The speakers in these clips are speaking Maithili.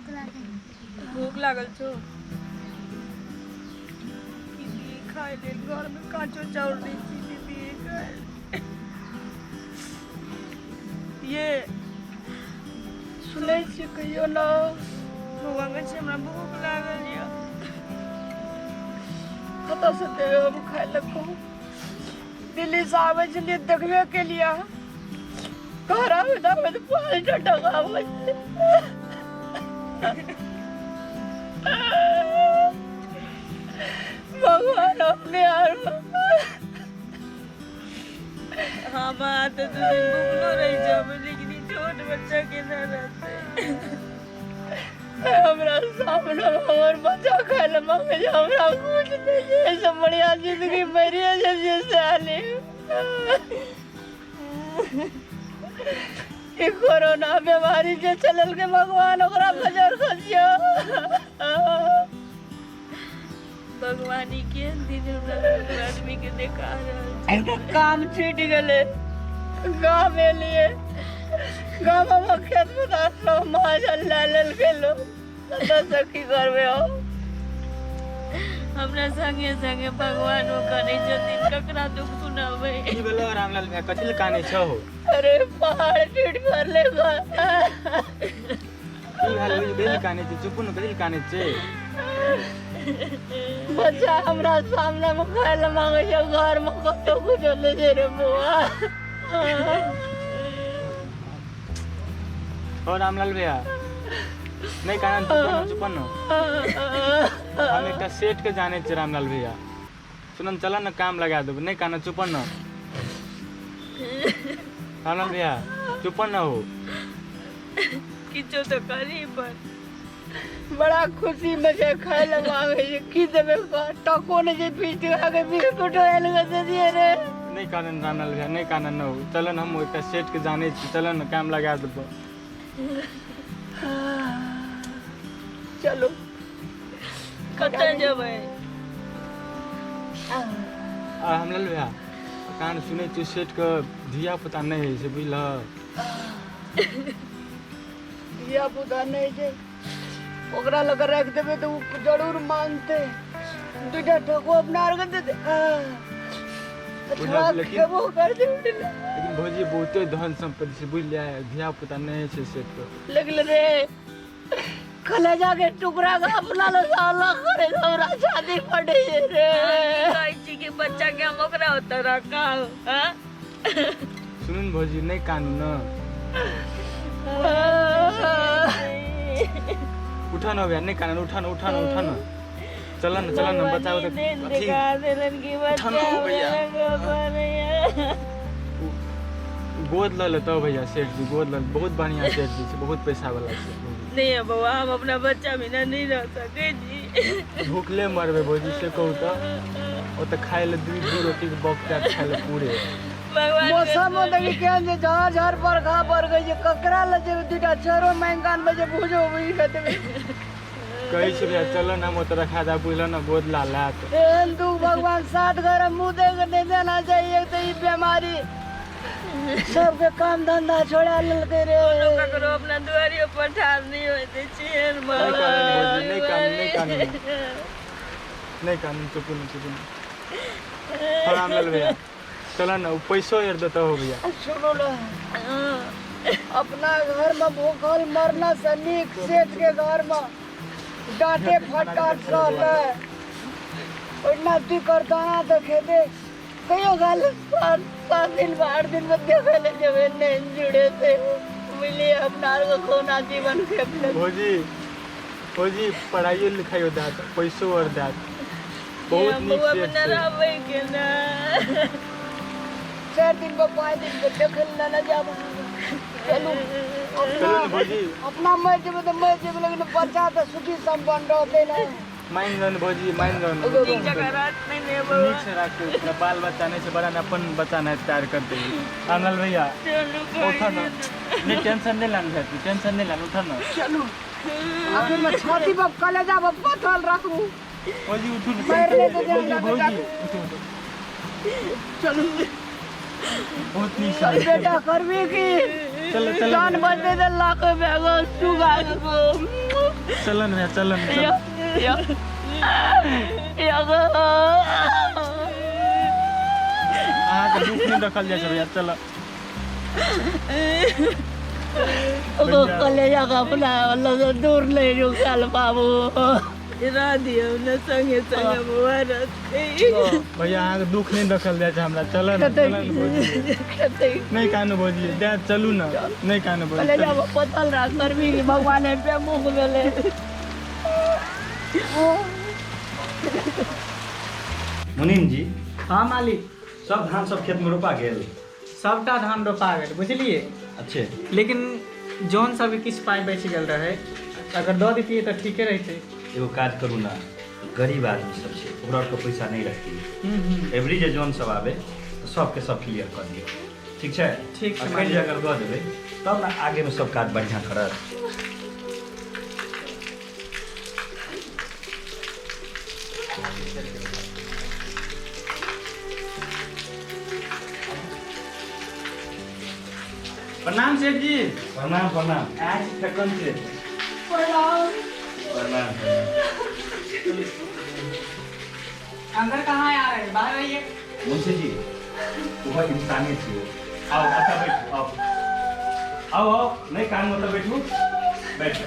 भूख लागल। भूख लागल छौ? की दियै खाय लेल? घरमे काँचो चाउर नहि छी, की दियै खाय लेल? ये सुनै छी कहियो ना। बौआ कहै छै हमरा भूख लागल यऽ। कतऽसँ देबै हम खाय लए कहू? दिल्लीसँ आबै छलियै, देखबे केलियै, घर आबैत आबैत 5 टा टका आबै छै। भगवान अपने आर हम अहाँ तऽ 2 दिन भूखलो रहि जाबै, लेकिन ई छोट बच्चा केना रहतै? हमरा सामने हमर बच्चा खाय लए मांगे छै, हमरा कुछ नहि छै। एहिसँ बढ़िया जिंदगी मरिए जेतियै साली। ई कोरोना बीमारी जे चलल के, भगवान ओकरा बजर खसियो। भगवान, ई केहन दिन हमरा आदमी के देखा रहल छै? एकटा काम छूटि गेलै, गाम एलियै, गाममे खेत पथार सब महाजन लए लेलकै लोक। कतऽसँ की करबै हम? हमरा संगे संगे भगवानो करै छथिन, ककरा दुख सुनाबै? की भेलो रामलाल भैया? कथी लए कानै छहो? अरे, पहाड़ टूट पड़ले। की भेल? कथी लए कानै छै? चुपू ने, कथी लए कानै छै? बच्चा हमरा सामने मे खाय लए मांगे छै, घर मे कतौ कुछो नहि छै रे बौआ। हो रामलाल भैया, नहि कानन, चुप न, चुप न। हम एकटा सेठ के जानै छियै। रामलाल भैया, सुनन, चल न, काम लगा देबै। नहि कान, चुप न। रामलाल भैया, चुप न हो। किछो तऽ करी पर। बड़ा खुशी में छै, खाय लए मांगे छै, की देबै? टको नहि छै, 20 टका के बिस्कुट आयल के दे दिए रे। नहि कानन रामलाल भैया, नहि कानन न हो। चल न, हम एकटा सेठ के जानै छी, चल न, काम लगा देबो। चलो। कतऽ जेबै? आ रामलाल भैया, कान सुनै छियै सेठ के धिया पुता नहि होइ छै, बुझलह? धिया पुता नहि छै, ओकरा लग राखि देबै तऽ ओ जरूर मानतै, दूटा टको अपना आरके दे दे। बुझलक, लेकिन- खेबो करतै। लेकिन भौजी, बहुते धन सम्पत्ति छै, बुझलियै? धिया पुता नहि होइ छै सेठ के। लेकिन रे, कलेजा के टुकड़ा के अपना लग अलग करे हमरा शादी पड़े छै रे। कहै छी कि बच्चा के हम ओकरा ओतऽ रखब, हाँ? सुनू ने भौजी, नहि कानू ने। उठा न भैया, नहि कानू, उठा न, उठा न, उठा न, चल न, चल न, बच्चा के दिन अथी देखा देलन कि उठा न बच्चा भैया। हमरा बनैया। गोद लऽ लेतौ भैया, सेठ जी गोद लऽ, बहुत बढ़िया सेठ जी छै, बहुत पैसा वाला छै भौजी। नहीं है बौआ, हम अपना बच्चा बिना नहीं रह सकै छी। भूखले मरबै भौजी, से कहू तऽ? ओतऽ खाय लए दू दू रोटीके बक जायत खाय लए पूरे। भगवान। मौसम देखी केहन छै, झाड़ झाड़ बरखा पड़ गई छै। ककरा लए जेबै? दूटा चरो मांगि कऽ आनबै जे भुजो भुजि कऽ देबै। कहै छी भैया, चल न, हम ओतऽ रखा दे, बुझल न, गोद ला लात। एहन दुख भगवान सात घर मुँह देख के नहीं देना चाहिए। तऽ ई बीमारी सबके काम धंधा छोड़ा लेलकै रे। कोनो ककरो अपना दुआरियो पर ठाढ़ नहीं होय दै छी एहन। नहि कानू भौजी, नहि कानू, नहि कानू, नहि कानू, चुपू न, चुपू न। रामलाल भैया, चल न, ओ पैसो यार देता हो भैया। सुनू ने, अपना घर में भूखल मरना से नीक सेठ के घर में डांटे फटकार सहते। ओहिना तू कर दाना तऽ खेते कहियो काल, 7 7 दिन में, 8 दिन में देखे ले जेबै, नहीं जुड़े से बुझलिए? अपना आरके कोना जीवन खेप ले। भौजी, भौजी, पढ़ाइयो लिखाइयो देत, पैसो और देत, बहुत नीक बौआ सेठ बिना छै। रहबै केना? 4 दिन पर, 5 दिन पर देखे ले ना जाब। चलू। चलू ने भौजी। अपना मरि जेबै तऽ मरि जेबै, लेकिन बच्चा तऽ सुखी सम्पन्न रहतै ने। मान जाउ ने भौजी, मान जाउ ने। नीक जगह रहत नहीं ने बौआ? नीक से राखते, ओकरा बाल बच्चा नहीं छै, बड़ा ने अपन बच्चा नहीं प्यार करते। रामलाल भैया। चलू। उठो न, नहीं, टेंशन नहीं लान भैया, टेंशन नहीं लान, उठो न। चलू, आखिर में छाती पर कलेजा पर पत्थर रखू। भौजी, उठू न। मारि नहि देतै भौजी। हमरा। भौजी। बेटा। उठू, उठू। चलू। बहुत नीक चल। से बेटा, करबी की? चलो, चलो। जान बचते तऽ लाखो बेगो सुगा। चलन भैया चलन। या या या अहाँके दुख नहि देखल जाइ छै भैया, चल। कलेजा का अपना लग दूर नहीं रुकल बाबू। रह दियौ ने संगे संगे बौआ रहतै। भैया, अहाँके दुख नहि देखल जाइ छै हमरा। चल ने, चल ने भौजी, नहि कानू भौजी, दे चलू ने, नहि कानू भौजी। कलेजा में पतल रह गर्मी के भगवान पे मुख भेलै। मुनीम जी। हाँ मालिक। सब धान सब खेत में रोपा गेल? सबटा धान रोपा गेल, बुझलिए। अच्छे। लेकिन जौन सबके किछु पाइ बचि गेल रहै, अगर दऽ दैतियै तऽ ठीके रहितै। एगो काज करू ने, गरीब आदमी सब छै, ओकरा आरके पैसा नहि रखतियै। एवरी जे जौन सब आबे तऽ सबके सब क्लियर कऽ दियौ, ठीक छै? ठीक छै। अखन जे अगर दऽ देबै तब ने आगेमे सब काज बढ़िआँ करत। प्रणाम सेठ जी। प्रणाम प्रणाम, आज फेकन छै। प्रणाम। प्रणाम। अंदर कहाँ आ रहे हैं? बाहर आइए। मुंशी जी, वह इंसाने छियै। आओ, अच्छा बैठू, आओ आओ आओ। नहि कान मतलब, बैठू बैठू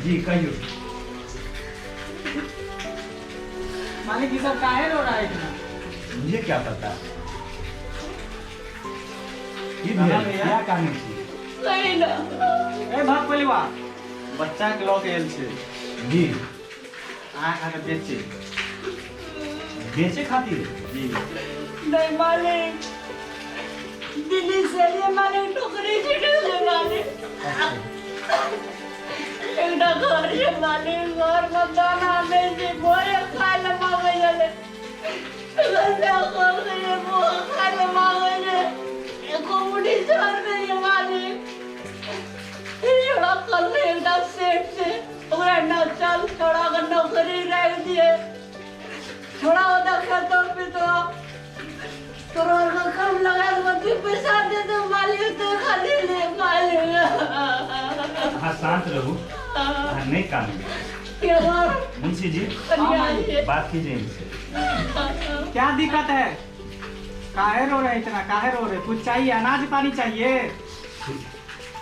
जी, कहियौ। मालिक, ये सब काहे रो रहा है इतना? मुझे क्या पता की भेल, क्या कहानी छी? सही ना। ए भाग पलिवा। बच्चा के लऽ के आयल छै। जी। अहाँ खाके बेचे। बेचे खातिर? जी। नहीं मालिक, दिल्ली से लिए मालिक, नौकरी छूटल है मालिक। एकटा घर छै मालिक, घर में दाना नहि छै, भोरे खाय लए मांगै छलै, खाय लए मांगै छै, एको मुट्ठी चाउर नहि छै मालिक। छोड़ा कल एकटा सेठ छै, ओकरा ना चल छोड़ा के नौकरी राखि दिए, छोड़ा ओतऽ खेतो पीतो तोरा आरके काम लगा के दू पैसा दे दे मालिक, तो खाली ले मालिक। अहाँ शांत रहू, अहाँ नहि कानू। के और मुंशी जी। कनिया ये। बात कीजिए इनसे। क्या दिक्कत है? काहे रो रहे इतना? काहे रो रहे? कुछ चाहिए? अनाज पानी चाहिए?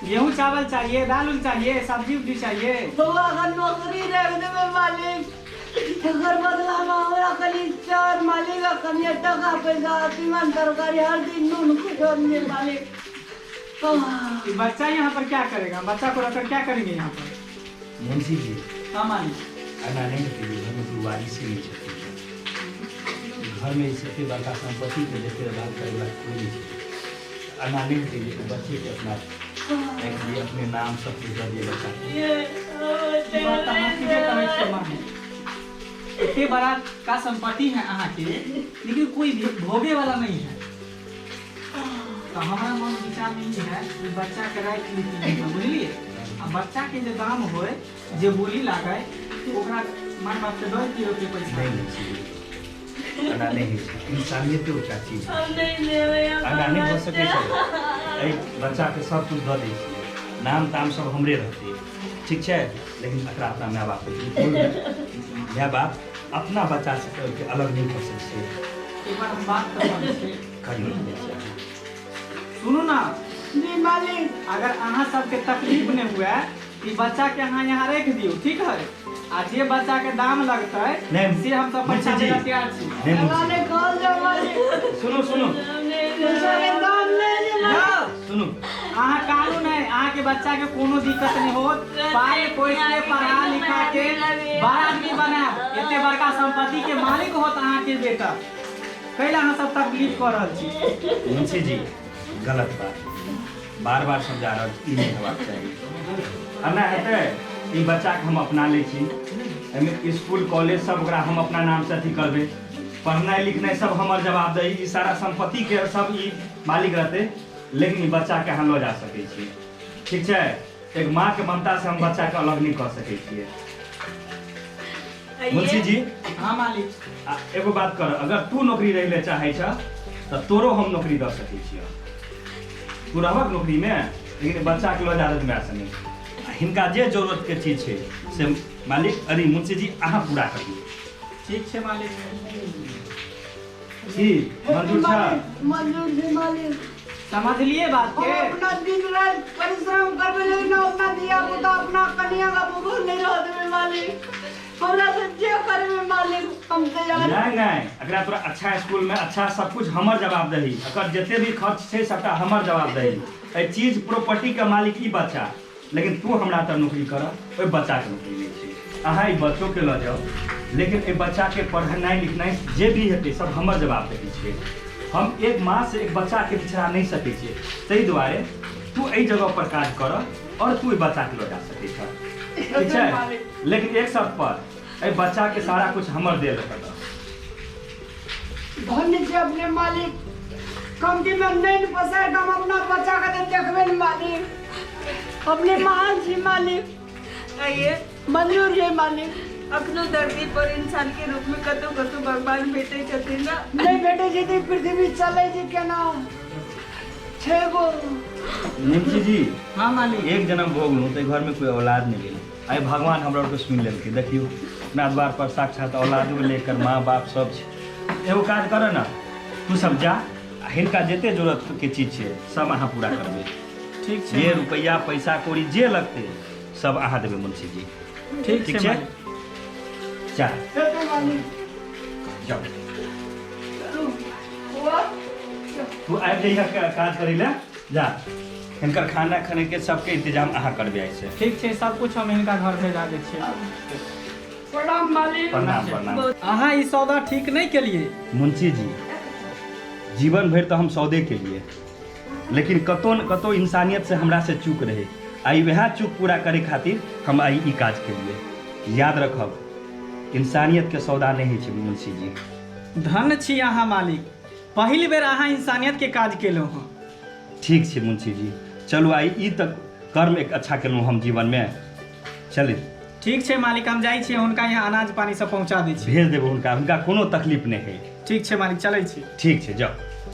गेहूं चावल चाहिए? दाल उल चाहिए? सब्जी उब्जी चाहिए? बउआ का नौकरी राखि देबै मालिक, एकर बदला में हमरा खाली चार मालिक आ कनिया टका पैसा, तीमन तरकारी, हर दिन नून कुछो नहीं मालिक। आह, ये बच्चा यहाँ पर क्या करेगा? बच्चा को रखकर क्या करेंगे यहाँ पर? मुंशी जी। हाँ मालिक। एना नहि हेतै, घरमे कोइ वारिसे नहि छथिन। घरमे ई एते बड़का सम्पत्तिके देखभाल करैवला कोइ नहि छै। एना नहि हेतै जे बच्चेके अपना राखि दियै, अपने नाम सब किछु दऽ दियै बच्चाके। ये ई बात तऽ अहाँ ठीके कहै छियै मालिक। एते बड़ा का संपत्ति है अहाँ के, लेकिन कोई भी भोगे वाला नहीं है। तो हमारा मन विचार में ई है कि बच्चा के राखि लीती, बुझलिए? आ बच्चा के जे दाम होय, जे बोली लागे, ओकरा माय बाप के दऽ दियौ के पैसा। नहि मुंशी, एना नहि होइ छै। इंसानियते ऊँचा चीज है। हम नहीं लेबै। एना नहि भऽ सकै छै। एहि बच्चाके सब किछु दऽ दै छियै, नाम ताम सब हमरे रहतै, ठीक छै? लेकिन एकरा अपना माय बापके, माय बाप अपना बच्चा से के अलग नहि कऽ सकै छै। एक बार हम बात कर रहल छी। कहियौ ने बच्चा। सुनू ना। जी मालिक। अगर अहाँ सबके तकलीफ नहीं हुए, ई बच्चा के अहाँ यहाँ रख दियौ, ठीक है? आ जे बच्चा के दाम लगतै, नहीं, से हम सब पैसा मुंशी जी। देला तैयार छी। नहि मुंशी। एना नहीं कहल जाओ मालिक। सुनू सुनू। पैसा के दाम नहीं जे मालिक। यौ, सुनू। अहाँ कानू नहीं, अहाँ के बच्चा के कोनो दिक्कत नहीं होत। पाए पैसे पढ़ा लिखा के बड़ा आदमी बनायब, एते बड़का संपत्ति के मालिक होत अहाँ के बेटा। कैला अहाँ सब तकलीफ कर रहल छी? मुंशी जी, गलत बात, बार बार समझा रहल छी, ई नहि हेबाक चाही। एना हेतै? ई बच्चाके हम अपना लै छी, एहिमे स्कूल कॉलेज सब ओकरा हम अपना नामसँ अथी करबै, पढ़नाइ लिखनाइ सब हमर जवाबदेही, ई सारा सम्पत्तिके सब ई मालिक रहतै, लेकिन ई बच्चाके अहाँ लऽ जा सकै छी, ठीक छै? एक माँके ममतासँ हम बच्चाके अलग नहि कऽ सकै छियै, मुंशी जी। हाँ मालिक। आ एगो बात कर, अगर तू नौकरी रहै लए चाहै छह तऽ तोरो हम नौकरी दऽ सकै छियह। तू रहबक नौकरीमे? लेकिन बच्चाके लऽ जा देत माय सङ्गे। आ हिनका जे जरूरतके चीज छै से मालिक अरे मुंशी जी अहाँ पूरा करियौ। ठीक छै मालिक। की मंजूर छै? मंजूर छै मालिक। समझलिए बात हम के? अपना दिन रात परिश्रम करबै, लेकिन अपना धिया पुता अपना कनिया का भूखल नहीं रह देबै मालिक। हमरा से जे करबै मालिक हम तैयार। नहीं नहीं, एकरा तोरा अच्छा स्कूल में अच्छा सब कुछ हमर जवाबदेही, एकर जते भी खर्च छै सबटा हमर जवाबदेही। एहि चीज प्रॉपर्टी के मालिक ई बच्चा, लेकिन तू हमरा तर नौकरी कर, ओहि बच्चा के नौकरी नहीं छै। अहाँ ई बच्चो के लऽ जाउ, लेकिन एहि बच्चा के पढ़नाइ लिखनाइ जे भी हेतै सब हमर जवाबदेही छै। हम एक माँ से एक बच्चा के बिछड़ा नहीं सकै छियै, ताहि दुआरे तू एहि जगह पर काज कर और तू एहि बच्चा के लऽ जा सकै छह, ठीक छै? लेकिन एक शर्त पर, एहि बच्चा के सारा कुछ हमर देल पड़त। धन्य छै अपने मालिक, कमती में नहीं पसार के हम अपना बच्चा के तो देखबे न मालिक। अपने महान छी मालिक। आइए। मंजूर है मालिक। अखनो धरती पर इंसान के रूप में कतौ कतौ भगवान भेटै छथिन ना? नहीं भेटै छै तऽ पृथ्वी चलै छै केना? छै गो। मुंशी जी। हाँ मालिक। एक जन्म भोगलहुँ तऽ घर में कोई औलाद नहीं गेल, आइ भगवान हमरा आरके सुनि लेलकै। देखियौ अपना द्वार पर साक्षात औलादो लेकर माँ बाप सब छै। एगो काज कर ना, तू सब जा, आ हिनका जते जरूरत के चीज छै सब अहाँ पूरा करबै। ठीक छै। जे रुपैआ पैसा कौड़ी जे लगतै सब अहाँ देबै मुंशी जी। ठीक ठीक छै छै? मालिक। जा। हेतै मालिक। जाओ। चलू बौआ। तू आबि जइहे काज करै लए, जा। हिनकर खाना खाने के सबके इंतजाम अहाँ करबै आइ से। ठीक छै, सब कुछ हम हिनका घर भेजा दै छियै। प्रणाम मालिक। प्रणाम प्रणाम। अहाँ ई सौदा ठीक नहि केलिए। मुंशी जी, जीवन भरि तऽ हम सौदे केलिए, लेकिन कतौ न कतौ इंसानियत से हमरा से चूक रहे। आइ वएह चूक पूरा करे खातिर हम आइ ई काज केलिए। याद रखब, इंसानियत के सौदा नहि होइ छै मुंशी जी। धन्य छी अहाँ मालिक, पहिल बेर अहाँ इंसानियत के काज केलहुँ हँ। ठीक छै मुंशी जी, चलू आइ ई तऽ कर्म एक अच्छा केलहुँ हम जीवन में। चलू। ठीक छै मालिक, हम जाइ छियै हुनका यहाँ अनाज पानी सब पहुँचा दै छी। भेज देबै हुनका, हुनका कोनो तकलीफ नहि होइ। ठीक छै मालिक, चलै छी। ठीक छै, जाउ।